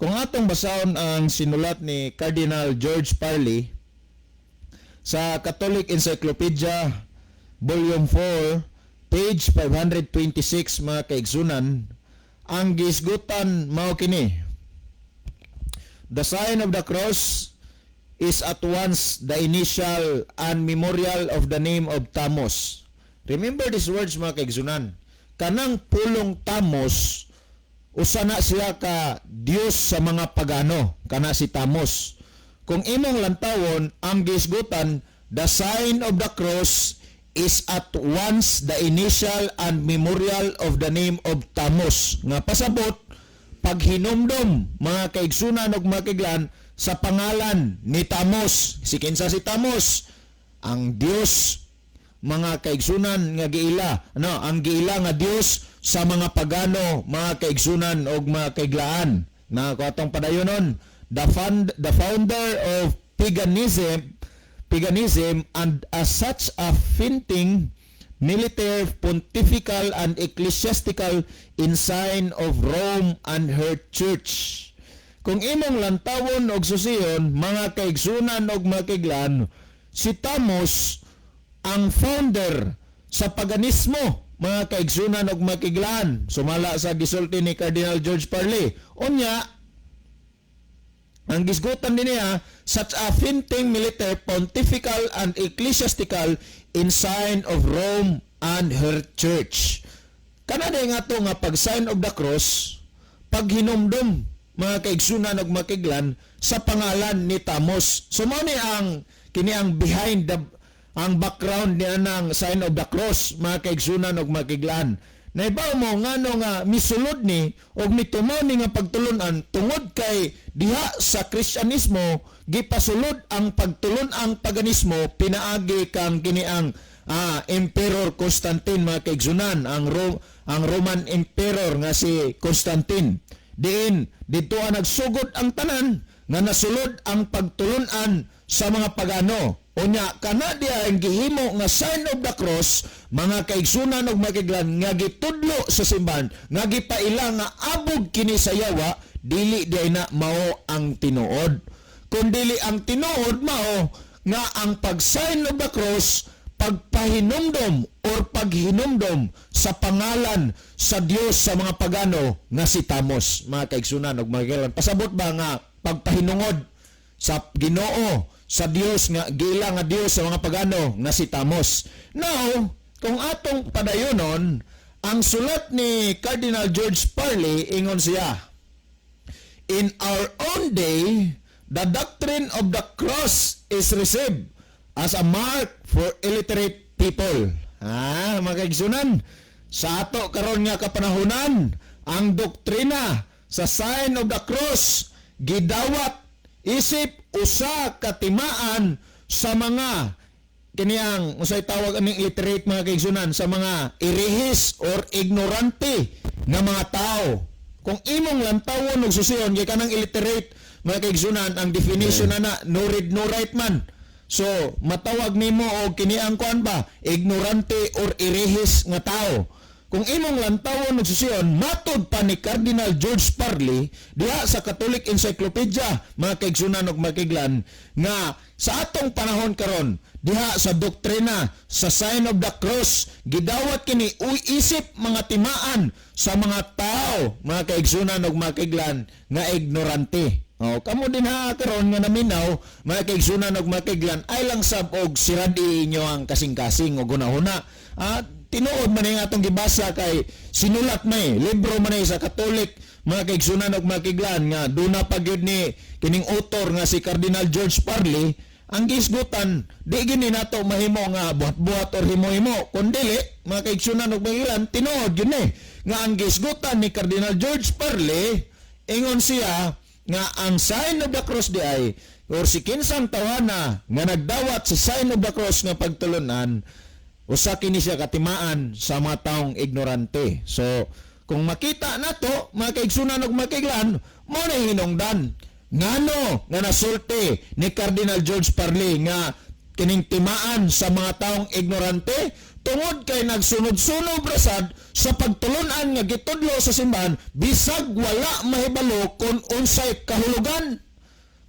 Kung atong basahon ang sinulat ni Cardinal George Farley sa Catholic Encyclopedia Volume 4 page 526, mga kaigsunan, ang gisgutan mao kini: "The sign of the cross is at once the initial and memorial of the name of Tammuz." Remember these words, mga kaigsunan. Kanang pulong Tammuz, usa na siya ka Dios sa mga pagano, kana si Tammuz. Kung imong lantawon, ang gisgutan, the sign of the cross is at once the initial and memorial of the name of Tammuz. Nga pasabot, paghinumdom, mga kaigsunan ug mga kaiglaan, sa pangalan ni Tammuz. Si kinsa si Tammuz? Ang Dios, mga kaigsunan, nga giila, no, ang giila nga Dios sa mga pagano, mga kaigsunan ug mga kaiglaan. Na atong padayonon, the founder of paganism and as such a fitting military, pontifical and ecclesiastical ensign of Rome and her church. Kung imong lantawon og susiyon, mga kaigsunan og mga kaiglaan, si Tammuz ang founder sa paganismo, mga kaigsunan og mga kaiglaan, sumala sa gisulti ni Cardinal George Farley. Unya, Ang gisgutan din niya, such a feinting military, pontifical and ecclesiastical ensign of Rome and her church. Kana nga to nga pag sign of the cross, paghinumdum, mga kaigsunan ug makiglan, sa pangalan ni Tamos. So mao ni ang kini ang behind the ang background ni anang sign of the cross, mga kaigsunan ug makiglan. Naibaw mo ngano nga misulod ni og mitumo ni nga pagtulunan tungod kay diha sa Kristyanismo gipasulod ang pagtulun-ang paganismo pinaagi kang kini ang Emperor Constantine, mga kaigsunan, ang Roman Emperor nga si Constantine. Diin didto ang nagsugod ang tanan nga nasulod ang pagtulunan sa mga pagano. Unya kana diha ang gihimo nga sign of the cross, mga kaigsunan ug makiglan, nga gitudlo sa simbahan nga gipaila nga abog kini sa yawa, dili diay na mao ang tinuod. Kun dili ang tinuod mao nga ang pag sign of the cross pagpahinumdom or paghinumdom sa pangalan sa Dios sa mga pagano nga si Tamos, mga kaigsunan ug mga. Pasabot ba nga pagpahinungod sa Ginoo, sa Dios nga gila nga Dios sa mga pagano nga si Tamos. Now, kung atong padayonon ang sulat ni Cardinal George Farley, ingon siya, "In our own day, the doctrine of the cross is received as a mark for illiterate people." Ah, mga kaigsunan, sa ato karon nga kapanahunan, ang doktrina sa sign of the cross gidawat isip usa ka timaan sa mga kiniyang unsay tawag aning illiterate, mga kaigsunan, sa mga irihis or ignorante nga mga tao. Kung imong lantawon og susiyon kay kanang illiterate, mga kaigsunan, ang definition na na no read no write man. So matawag nimo og kini ang kuan ba, ignorante or irihis nga tao. Kung imong lantawon og susiyon, matod pa ni Cardinal George Farley diha sa Catholic Encyclopedia, mga kaigsunan ug makiglan, nga sa atong panahon karon diha sa doktrina sa sign of the cross gidawat kini uy isip mga timaan sa mga tao, mga kaigsunan ug makiglan, nga ignorante. Oh, kamo din ha karon nga naminaw, mga kaigsunan ug makiglan, ay lang sab og siradi inyo ang kasing-kasing og hunahuna. Ah, tinuod man yung atong gibasa kay sinulat may libro man sa Catholic, mga kaigsunan ug makiglan, nga duna pa gyud ni kining author nga si Cardinal George Farley. Ang gisgutan, di gini nato mahimo nga buhat-buhat or himo-himo kun dili, mga kaigsunan ug makiglan, tinuod yun eh nga ang gisgutan ni Cardinal George Farley, ingon siya nga ang sign of the cross di ay or si kinsang tawhana nga nagdawat sa sign of the cross nga pagtulunan, usa kini siya katimaan sa mga taong ignorante. So, kung makita nato, mga kaigsunan ug makiglan, mao na hinungdan ngano nga nasulti ni Cardinal George Farley nga kining timaan sa mga taong ignorante tungod kay nagsunod-sunod rasad sa pagtulunan nga gitudlo sa simbahan bisag wala mahibalo kung unsay kahulugan.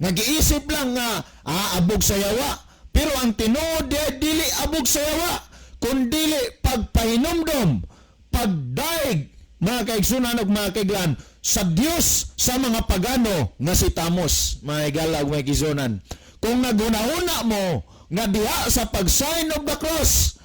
Nagiisip lang nga abog sa yawa, pero ang tinuod dili abog sa yawa kundili pagpahinumdom, pagdaig, mga kaigsunan ug mga kaiglan, sa Dios sa mga pagano nga si Tamos, mga higala ug mga kaigsunan. Kung naghunahuna mo nga diha sa pag-sign of the cross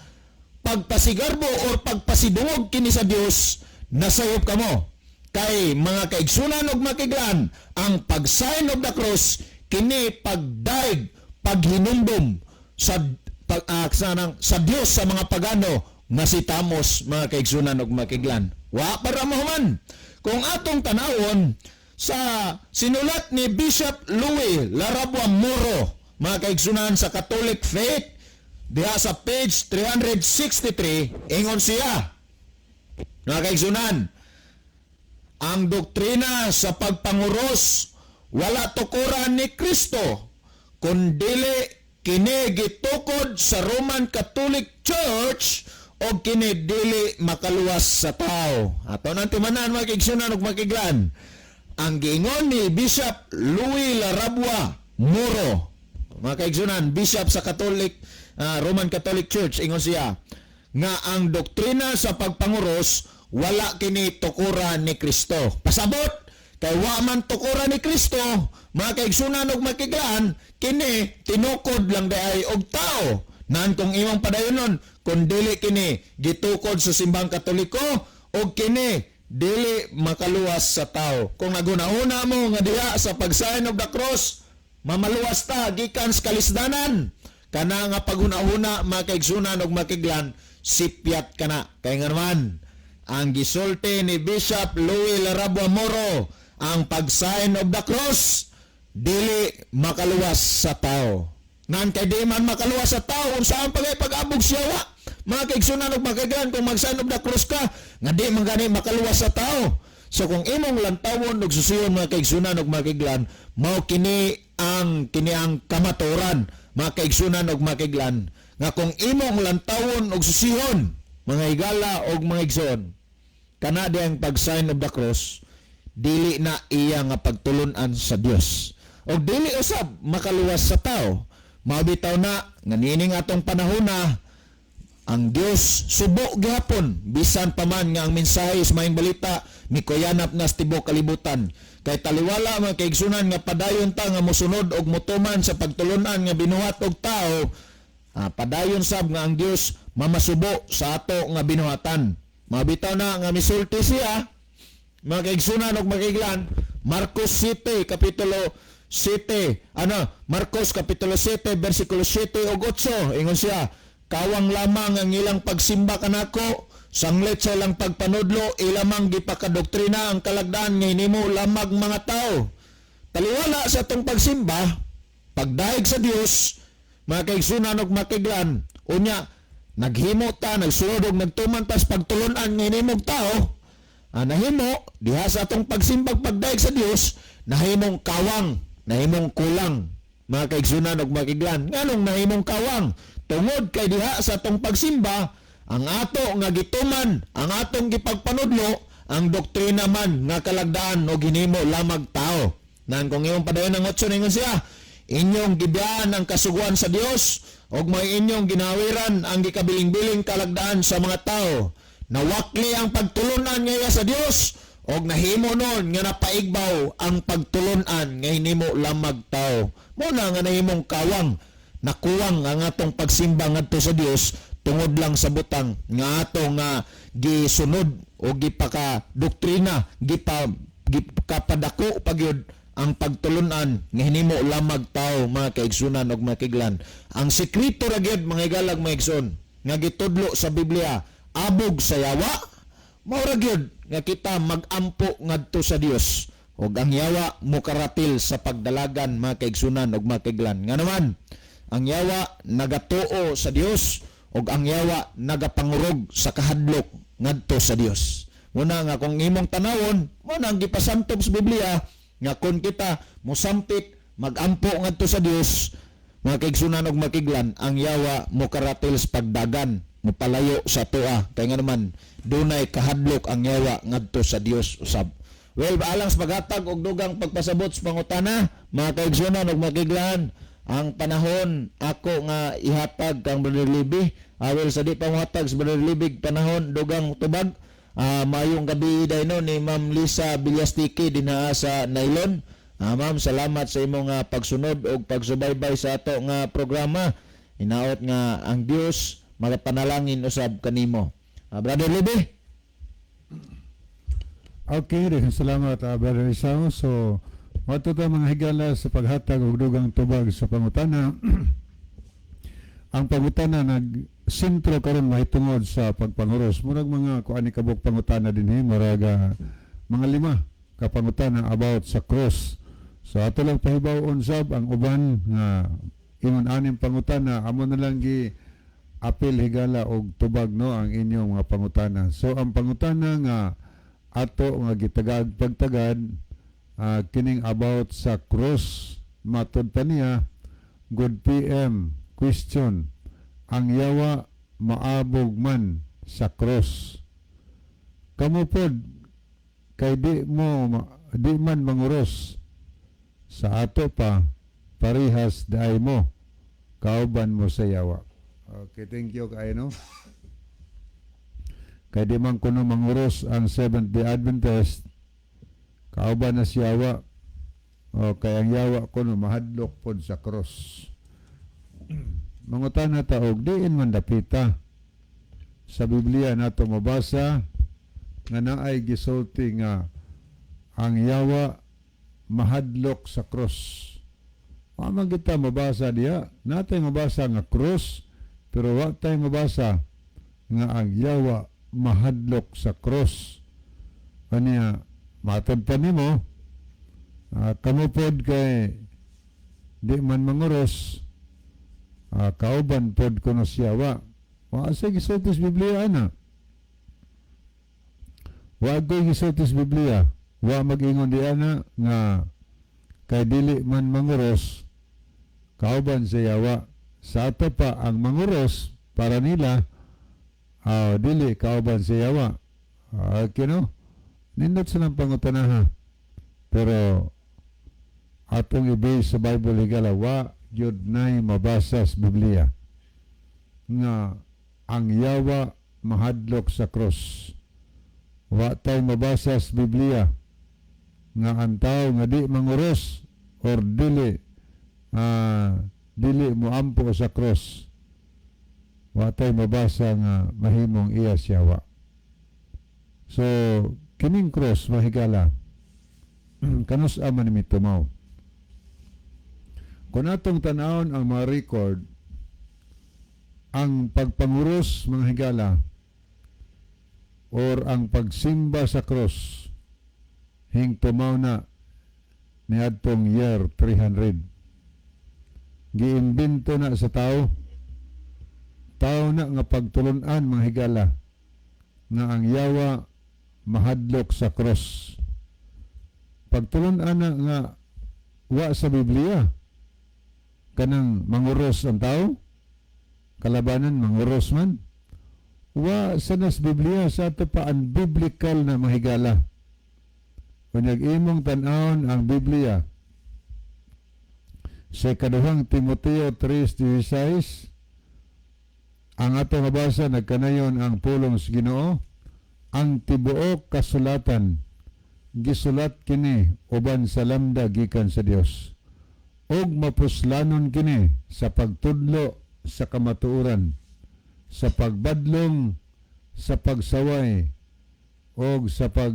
pagpasigarbo or pagpasidungog kini sa Dios, nasayop kamo. Kay mga kaigsunan ug makiglan, ang pag-sign of the cross kini pagdaig, paghinumdum sa pag, sa Dios sa mga pagano nga si Tamos, mga kaigsunan ug makiglan. Wa para mahuman. Kung atong tanawon sa sinulat ni Bishop Louis Laravoire Morrow, mga kaigsunan, sa Catholic Faith diha sa page 363, ingon siya, mga kaigsunan, ang doktrina sa pagpanguros wala tukuran ni Kristo kundili kini gitukod sa Roman Catholic Church o kini dili makaluwas sa tao. Ato nang timanan, mga kaigsunan ug makiglan. Ang giingon ni Bishop Louis Laravoire Morrow, mga kaigsunan, Bishop sa Catholic Roman Catholic Church, ingon siya nga ang doktrina sa pagpanguros wala kini tukuran ni Kristo. Pasabot, Kay wa man tukuran ni Kristo, mga kaigsunan og makiglaan, kini tinukod lang diay og tao. Nan kung imong padayonon, kung dili kini gitukod sa Simbang Katoliko og kini dili makaluwas sa tao. Kung naguna-una mo nga diha sa pag-sign of the cross, mamaluwas ta gikan sa kalisdanan. Kana nga paghuna-huna, mga kaigsunan og makiglan, sipyat kana. Kay nga naman, ang gisulti ni Bishop Louis Larabua Moro, ang pag-sign of the cross dili makaluwas sa tao. Nan kay di man makaluwas sa tao, unsaan pa kay pag-abog siya wa? Mga kaigsunan ug makiglan, kung mag-sign of the cross ka, nga di man gani makaluwas sa tao. So kung imong lantawon ug susiyon, mga kaigsunan ug makiglan, mao kini ang kamaturan, mga kaigsunan ug makiglan, nga kung imong lantawon ug susihon, mga higala ug mga igsoon, kana diyang pag-sign of the cross dili na iya nga pagtulunan sa Dios og dili usab makaluwas sa tao. Mabitaw na nga niining atong panahona, ang Dios subo gihapon bisan pa man nga ang mensahe sa Maayong Balita mikuyanap na sa tibuok kalibutan. Kay taliwala, mga kaigsunan, nga padayon ta nga mosunod og motuman sa pagtulunan nga binuhat og tao, padayon sab nga ang Dios mamasubo sa ato nga binuhatan. Mabitaw na nga misulti siya, mga kaigsunan ug makiglan, Marcos 7 kapitulo 7, ano, Marcos kapitulo 7 bersikulo 7 ug 8, ingon siya, "Kawang lamang ang ilang pagsimba kanako, sanglit sa ilang pagpanudlo ilamang gipakadoktrina ang kalagdaan nga hinimo lamag mga tao." Taliwala sa atong pagsimba, pagdayeg sa Dios, mga kaigsunan ug makiglan, unya naghimo ta, nagsunod og nagtuman ta sa pagtulunan nga hinimog tao, nahimo diha sa atong pagsimbag, pagdayeg sa Dios, nahimong kawang, nahimong kulang, mga kaigsunan ug makiglan. Nganong nahimong kawang? Tungod kay diha sa atong pagsimba, ang ato nga gituman, ang atong gipagpanudlo, ang doktrina man nga kalagdaan o ginimo lamag tao. Nan kung imong padayon ang 8, ningon siya, "Inyong gibiyaan ang kasuguan sa Dios ug may inyong ginawiran ang gikabiling-biling kalagdaan sa mga tao." Nawakli ang pagtulunan nga iya sa Dios og nahimo nun nga napaigbaw ang pagtulunan nga hinimo lamag tao. Mo na nga nahimong kawang, nakuwang ang atong pagsimba ngadto sa Dios tungod lang sa butang nga ato nga gisunod o gipaka doktrina, gikapadako pagyud ang pagtulunan nga hinimo lamag tao, mga kaigsunan ug mga kiglan. Ang sekreto ra gyud, mga higalag, mga igsoon, nga gitudlo sa Biblia abog sa yawa, mao ra gyud nga kita magampo ngadto sa Dios ug ang yawa mokaratil sa pagdalagan, mga kaigsunan ug mga kiglan. Nga naman, ang yawa nagatuo sa Dios ug ang yawa nagapangurog sa kahadlok ngadto sa Dios. Muna nga kung imong tanawon, mo na ang gipasamtop sa Biblia nga kung kita mosampit, magampo ngadto sa Dios, mga kaigsunan ug makiglan, ang yawa mokaratil sa pagdagan, mopalayo sa atoa, kay nga naman dunay kahadlok ang yawa ngadto sa Dios usab. Well, alang sa paghatag og dugang pagpasabot sa pangutana, mga kaigsunan ug makiglan, ang panahon ako nga ihatag kang Brother Libby. Well, sa di pa mohatag sa Brother Libby panahon dugang tubag, maayong gabi dayno ni Ma'am Lisa Villastiki dinha sa Nylon. Ma'am, salamat sa imong pagsunod og pagsubaybay sa ato nga programa. Hinaot nga ang Dios magapanalangin usab kanimo. Brother Libby. Okay, daghang salamat, Brother Isao. So, moadto ta, mga higala, sa paghatag og dugang tubag sa pangutana. Ang pangutana nag sentro karon mahitungod sa pagpanguros. Murag mga kuan ni kabuk pangutana dinhi, murag mga lima ka pangutana about sa cross. So ato lang pahibaw-on sab ang uban nga ingon aning pangutana, amo na lang gi apil, higala, og tubag, no, ang inyong mga pangutana. So ang pangutana nga ato nga gitagad pagtagad, kining about sa cross. Matod pa niya, "Good PM, question, ang yawa maabog man sa cross? Kamo pod kay di man manguros sa ato pa, parihas diay mo, kauban mo sa yawa." Okay, thank you kay, no, kay di man kuno manguros ang Seventh Day Adventist. Kauban na si yawa. O kay ang yawa kuno mahadlok pod sa cross. Mangutana ta og diin man dapita sa Biblia nato mabasa nga naay gisulti nga ang yawa mahadlok sa cross. Wa man kita mabasa diya, natay mabasa nga cross, pero wa tay mabasa nga ang yawa mahadlok sa cross. Kanya matod pa nimo, kamo pod kay di man manguros, kauban pod kuno siya wa. Wa sa gisulti sa Biblia ana. Wa ko'y gisulti sa Biblia. Wa mag-ingon di ana nga kay dili man manguros, kauban sa yawa. Sa ato pa ang manguros para nila, dili kauban sa yawa. Kino nindot silang pangutanaha. Pero atong i-base sa Bible, higala, wa gyud nay mabasa sa Biblia nga ang yawa mahadlok sa cross. Wa tay mabasa sa Biblia nga ang tao nga di manguros or dili moampo sa cross, wa tay mabasa nga mahimong iya siyawa. So kining cross, mahigala, kanus man ni mitumaw? Kung atong tanawon ang mga record, ang pagpanguros, mga higala, or ang pagsimba sa cross, hingtumaw na niadtong year 300. Giimbento na sa tao tao na nga pagtulunan, mga higala, nga ang yawa mahadlok sa cross. Pagtulunan na nga wa sa Biblia kanang manguros ang tao, kalabanan manguros man, wa sa nas Biblia. Sa ato pa ang biblical na, mahigala. Kunyag imong tan-awon ang Biblia sa Ikaduhang Timoteo 3:16, ang atong mabasa, nagkanayon ang pulong sa Ginoo, "Ang tibuok kasulatan gisulat kini uban sa lamda gikan sa Dios ug mapuslanon kini sa pagtudlo sa kamatuoran, sa pagbadlong, sa pagsaway og sa pag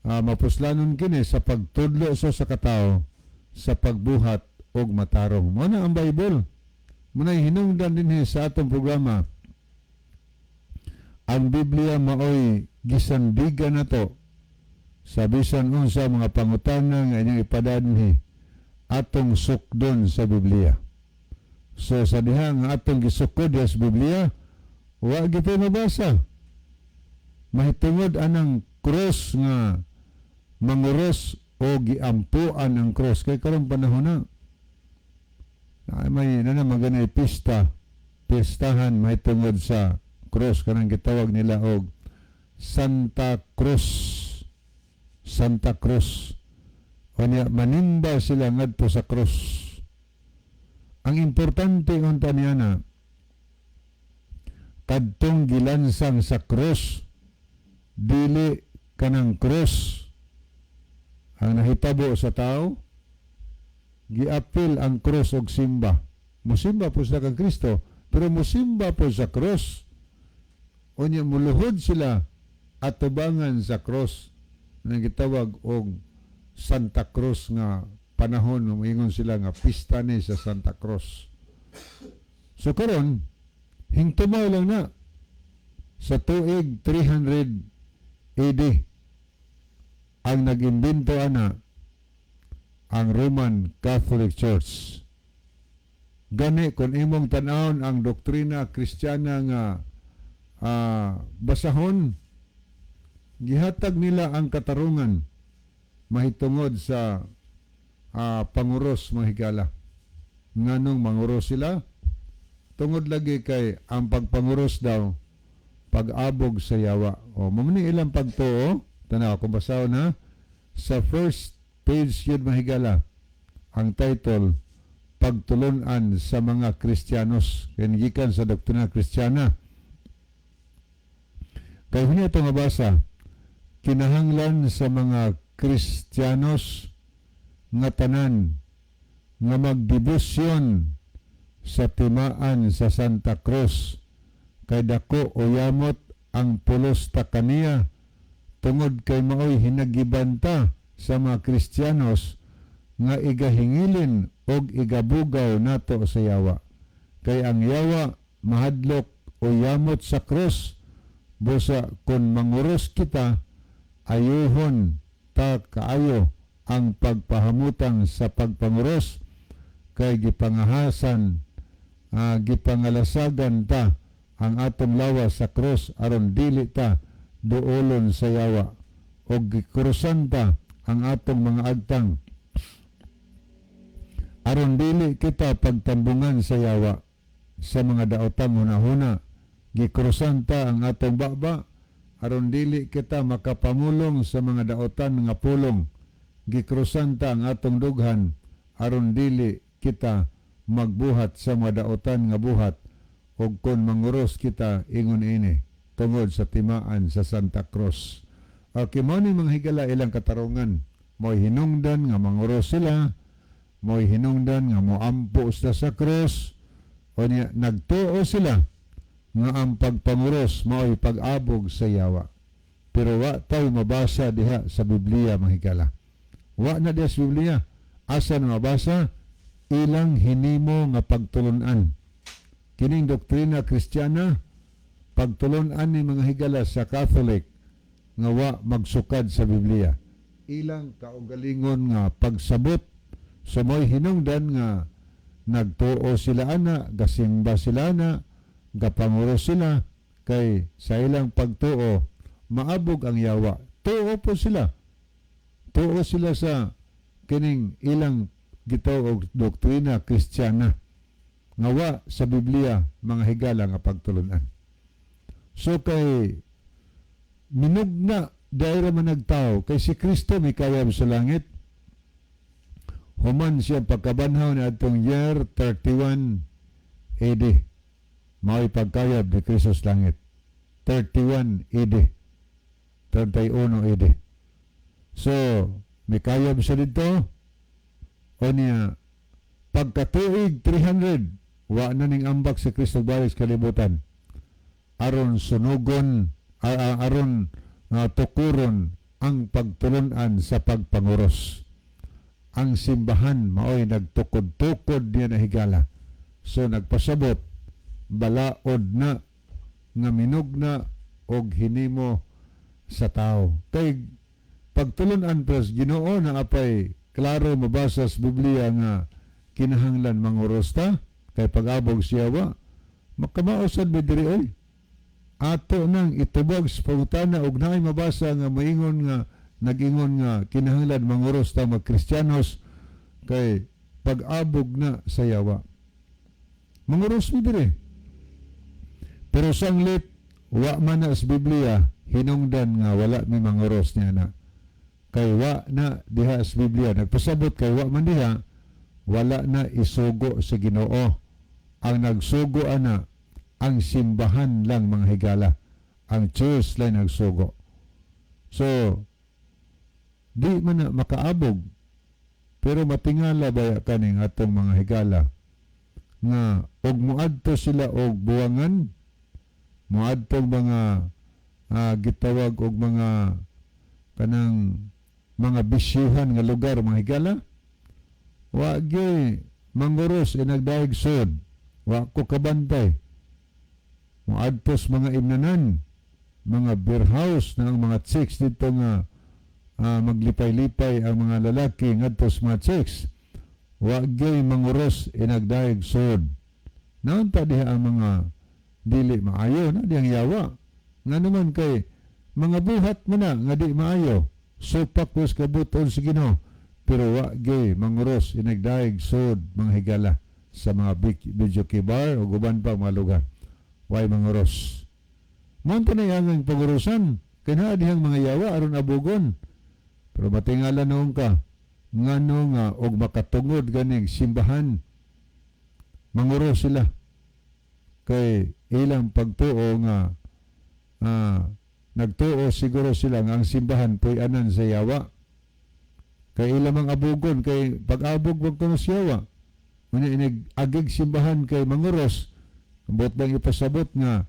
mapuslanon kini sa pagtudlo sa katawo sa pagbuhat og matarong." Mao na ang Bible. Mao na hinungdan dinhi sa atong programa. Ang Biblia maoy gisandigan nato sa bisan unsa mga pangutana nga inyong ipadanhi, atong sukdon sa Biblia. So sa diha nga atong gisukod sa Biblia, wa gyud mabasa mahitungod anang cross nga manguros o giampuan ang cross. Kay karong panahon na ay may na maganay pista, pistahan mahitungod sa cross, kanang gitawag nila og Santa Cruz, Santa Cruz. Unya manimba sila ngadto sa cross. Ang importante unta niya na kadtong gilansang sa cross, dili kanang cross ang nahitabo sa tao. Giapil ang cross og simba. Musimba po sila kang Kristo, pero musimba po sa cross. Unya muluhod sila at tubangan sa cross nang gitawag og Santa Cruz nga panahon, moingon sila nga pista ni sa Santa Cruz. So karon hingtumaw lang na sa tuig 300 AD. Ang nag-imbento ana ang Roman Catholic Church. Gani kung imong tan-awon ang doktrina Kristiyana nga basahon, gihatag nila ang katarungan mahitungod sa panguros, mga higala. Nganong manguros sila? Tungod lagi kay ang pagpanguros daw pag-abog sa yawa. O mao ni ilang pagtuo, tanaw kung basahon na sa first page yun, mahigala, ang title, "Pagtulunan sa mga Kristiyanos," kay gikan sa doktrina Kristiyana. Kay hunya ito mabasa, Kinahanglan sa mga Kristiyanos nga tanan nga magdebosyon sa timaan sa Santa Cruz kay dako o yamot ang pulos ta kaniya tungod kay maoy hinagibanta sa mga Kristiyanos nga igahingilin og igabugaw nato sa yawa. Kay ang yawa mahadlok o yamot sa krus, busa kung manguros kita, ayuhon ta kaayo ang pagpahamutang sa pagpanguros kay gipangahasan, gipangalasagan ta ang atong lawas sa krus aron dili ta duolon sa yawa, o gikrusan ta ang atong mga agtang aron dili kita pagtambungan sa yawa sa mga daotang hunahuna. Gikrusan ta ang atong baba aron dili kita makapamulong sa mga daotan nga pulong. Gikrusan ta ang atong dughan aron dili kita magbuhat sa mga daotan nga buhat, ug kon manguros kita ingon ini tungod sa timaan sa Santa Cruz. Okay, mao ni, mga higala, ilang katarungan. Mo'y hinungdan nga manguros sila, mo'y hinungdan nga moampo sila sa krus, o niya, nagtuo sila nga ang pagpanguros mao'y pag-abog sa yawa. Pero wa tayo mabasa diha sa Biblia, mga higala. Wa na diha sa Biblia. Asa na mabasa? Ilang hinimo nga pagtulunan. Kining doktrina Kristiyana, pagtulunan ni, mga higala, sa Catholic nga wa magsukad sa Biblia. Ilang kaugalingon nga pagsabot sa mo'y hinungdan nga nagtuo sila ana, gasimba sila ana, gapanguro sila kay sa ilang pagtuo maabog ang yawa. Tuo po sila. Tuo sila sa kining ilang gitawag og doktrina Kristiyana nga wa sa Biblia, mga higala, nga pagtulunan. So kay minugna dahil man nagtao kay si Kristo mikayab sa langit human siya pagkabanhaw ni atong year 31 AD. Mao'y pagkayab ni Kristo sa langit, 31 AD, 31 AD. So mikayab siya dito o niya pagkatuig 300, wa na ning ambak si Kristo balik sa kalibutan aron sunugon, aron tukuron ang pagtulunan sa pagpanguros. Ang simbahan maoy nagtukod-tukod niya na, higala. So nagpasabot balaod na nga minugna og hinimo sa tao. Kay pagtulunan pres Ginoo na apay klaro mabasa sa Biblia nga kinahanglan manguros ta kay pag-abog siya wa makamao sad mi diri oy. Ato nang itubag sa pangutana og naay mabasa nga moingon nga nag-ingon nga kinahanglan manguros ta magkristiyanos kay pag-abog na sa yawa. Manguros mi diri. Pero sanglit wa man na sa Biblia hinungdan nga wala mi manguros niya na. Kay wa na diha sa Biblia. Nagpasabot kay wa man diha, wala na isugo sa Ginoo. Ang nagsugo ana ang simbahan lang, mga higala. Ang church lang nagsugo. So, di man na makaabog. Pero matingala baya kaning atong mga higala nga og moadto sila og buwangan, moadto mga gitawag og mga kanang mga bisyuhan nga lugar, mga higala, wa gyud manguros inagdaig sud. Wa ko kabantay moadto sa mga imnanan, mga beer house na ang mga chicks dito nga maglipay-lipay ang mga lalaki ngadto sa mga chicks, wa gyud manguros inagdaig sud. Naunta diha ang mga dili maayo na diyang yawa nga naman kay mga buhat mo na nga di maayo, supak was kabuton sa Ginoo, pero wa gyud manguros inagdaig sud, mga higala, sa mga videoke bar o guban pa mga lugar, way manguros mo na ang pangurusan kay naa dihang mga yawa aron abugon. Pero matingala noon ka ngano nga og makatungod ganing simbahan manguros sila kay ilang pagtuo nga Nagtuo siguro sila nga ang simbahan puy-anan sa yawa. Kay ila mang abugon kay pag-abog wag kuno sa yawa. Unya inig agig simbahan kay manguros. Ambot lang ipasabot nga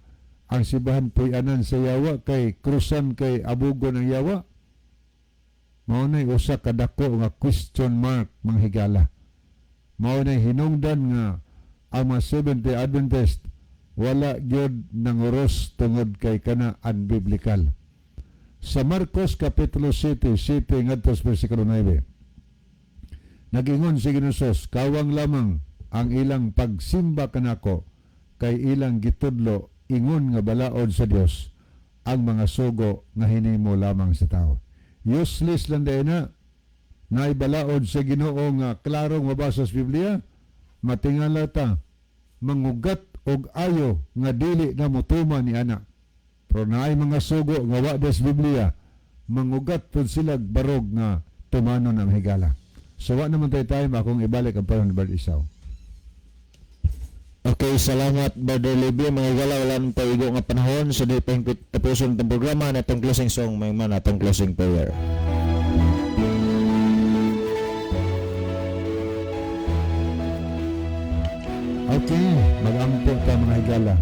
ang simbahan puy-anan sa yawa kay krusan kay abugon ang yawa. Mao nay usa ka dako nga question mark, mga higala. Mao nay hinungdan nga ang mga Seventh-day Adventist wala gyud nanguros tungod kay kana unbiblical. Sa Marcos Kapitulo 7, 7 ngadto sa versikulo 9. Nagingon si Ginoong, "Kawang lamang ang ilang pagsimba kanako kay ilang gitudlo ingon nga balaod sa Dios ang mga sugo nga hinimo lamang sa tao." Useless lang diay na naay balaod sa Ginoo nga klarong mabasa sa Biblia, matingala ta mangugat og ayo nga dili na motuman ni ana. Pero naay mga sugo nga wa sa Biblia, mangugat pud sila barog nga tumanon ang higala. So wa naman tayo time, akong ibalik ang panahon ni Brother Isaw. Okay, salamat, Brother Libby. Mga higala, wala nang paigo nga panahon. So, di pa hingpit tapuson itong programa na itong closing song, may man atong closing prayer. Okay, mag-ampo ta, mga higala.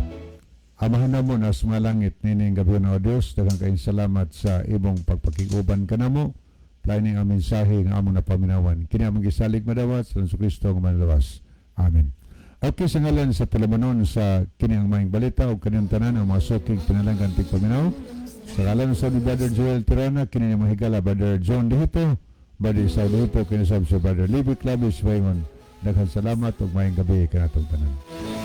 Amahan namo na sa mga langit, nining gabi na, O Diyos, daghang kayong salamat sa imong pagpakiguban kanamo. Planing ang mensahe nga among napaminawan. Kini among gisalig madawat sa Jesu Kristo nga manlawas. Amen. Okay, sa ngalan sa tulumanon sa kini ang maayong balita o kaniyang tanan ang mga suking pinalanggan tigpaminaw. Sa ngalan sa ni Brother Joel Tirana, kini ang mga higala, Brother John Dihito, Brother Isao Dihito, kini sa Brother Libby Clavis Waymon. Daghang salamat ug maayong gabi kanatong tanan.